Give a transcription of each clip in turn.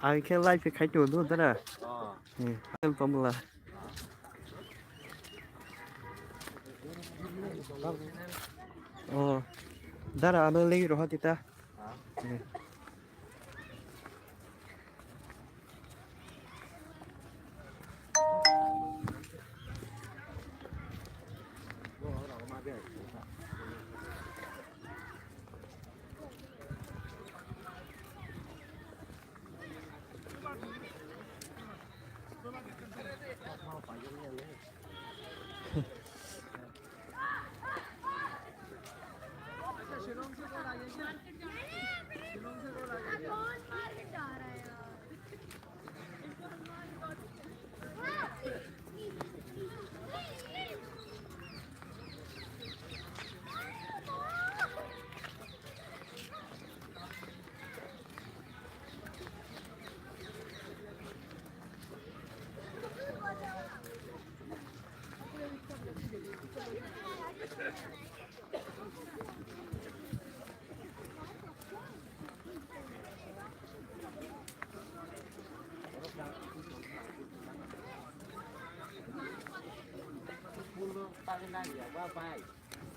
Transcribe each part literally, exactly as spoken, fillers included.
Ang khe live khe khai tongo dara. Oh. Eh, ang tongmwla. Oh. Dara ano lei roha tita. Eh.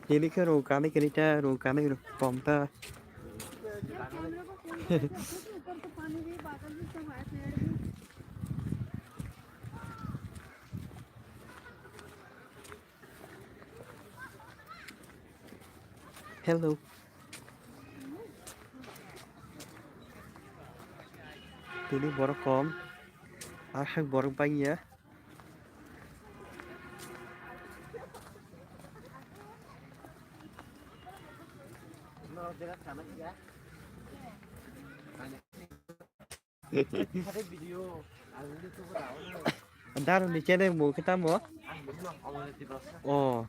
Tini khe rung kanwi kwrwi ta, rung kanwi rung pom ta. Hello. Tini borok kom, ahak borok bangya. Daro ni channel mo kita mo. Oh.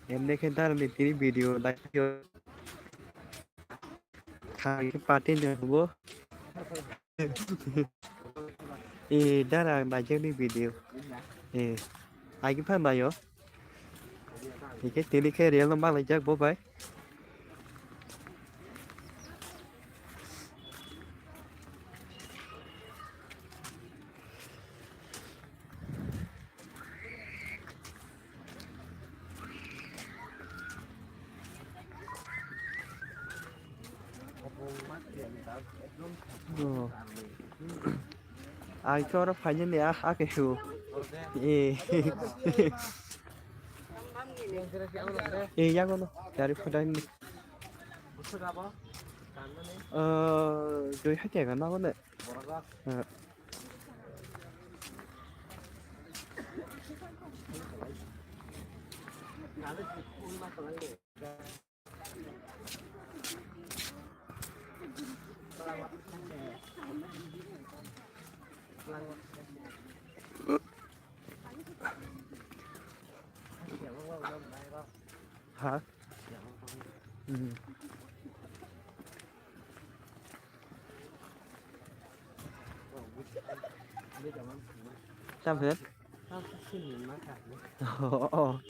Emne khe daro ni tini video dai. Thang khe party ni bo. Eh, dara ang naijak ni video. Eh, agi phan nayo. Hingke tini khe real no malaijak bo bai. Oh. Ang khe oro phainani ah, ah, khe su. Eh. Eh, yago no. Gari photo ni. Eh, dui hai tiga na ne. Eh. Ha? Hmm. Tam phir? Oh, oh.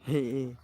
He, he.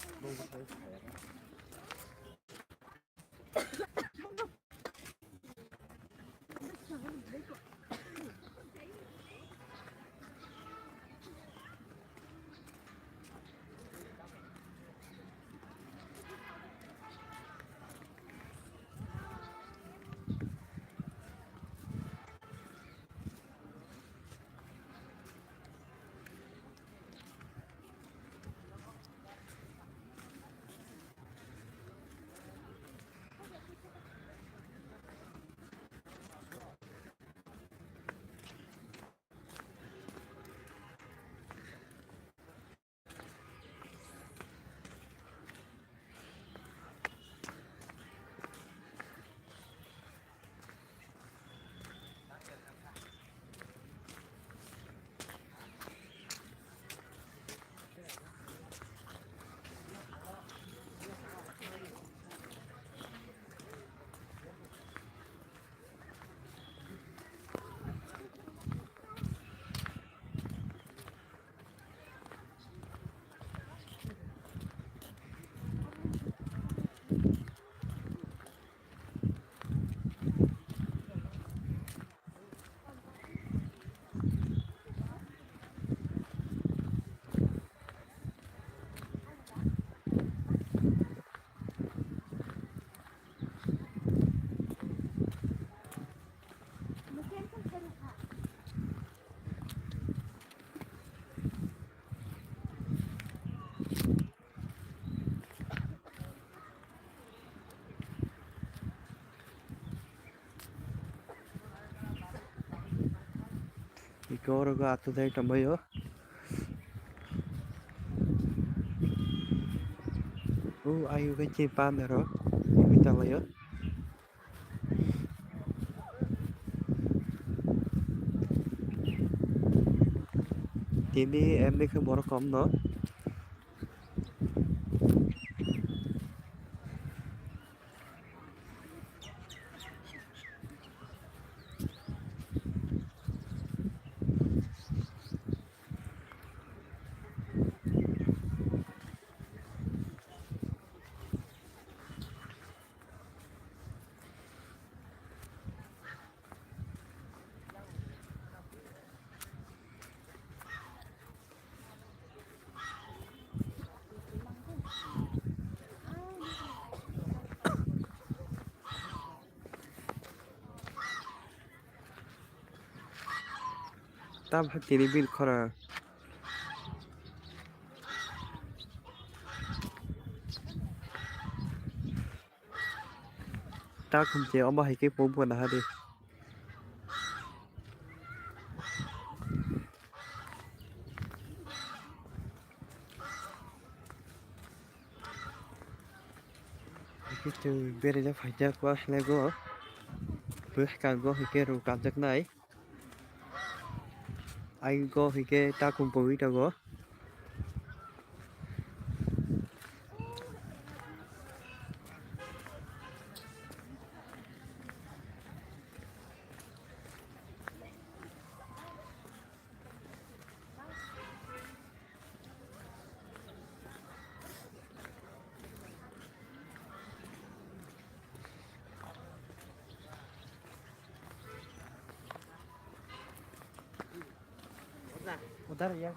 Iko oro go ato dai tongbaio. O ayuk khe chini pa naro, twi tonglaio. Tini emni khe borok kom no. Tam hakhe tini bini khorang. Ta khum khe omo hai khe pump gana ha de. Hai khe chwng berajak phaijak o selego. Bwskango hai khe rwng kanjaknai. Ayuk go hai khe ta khum pogwi tongo. Udar ya.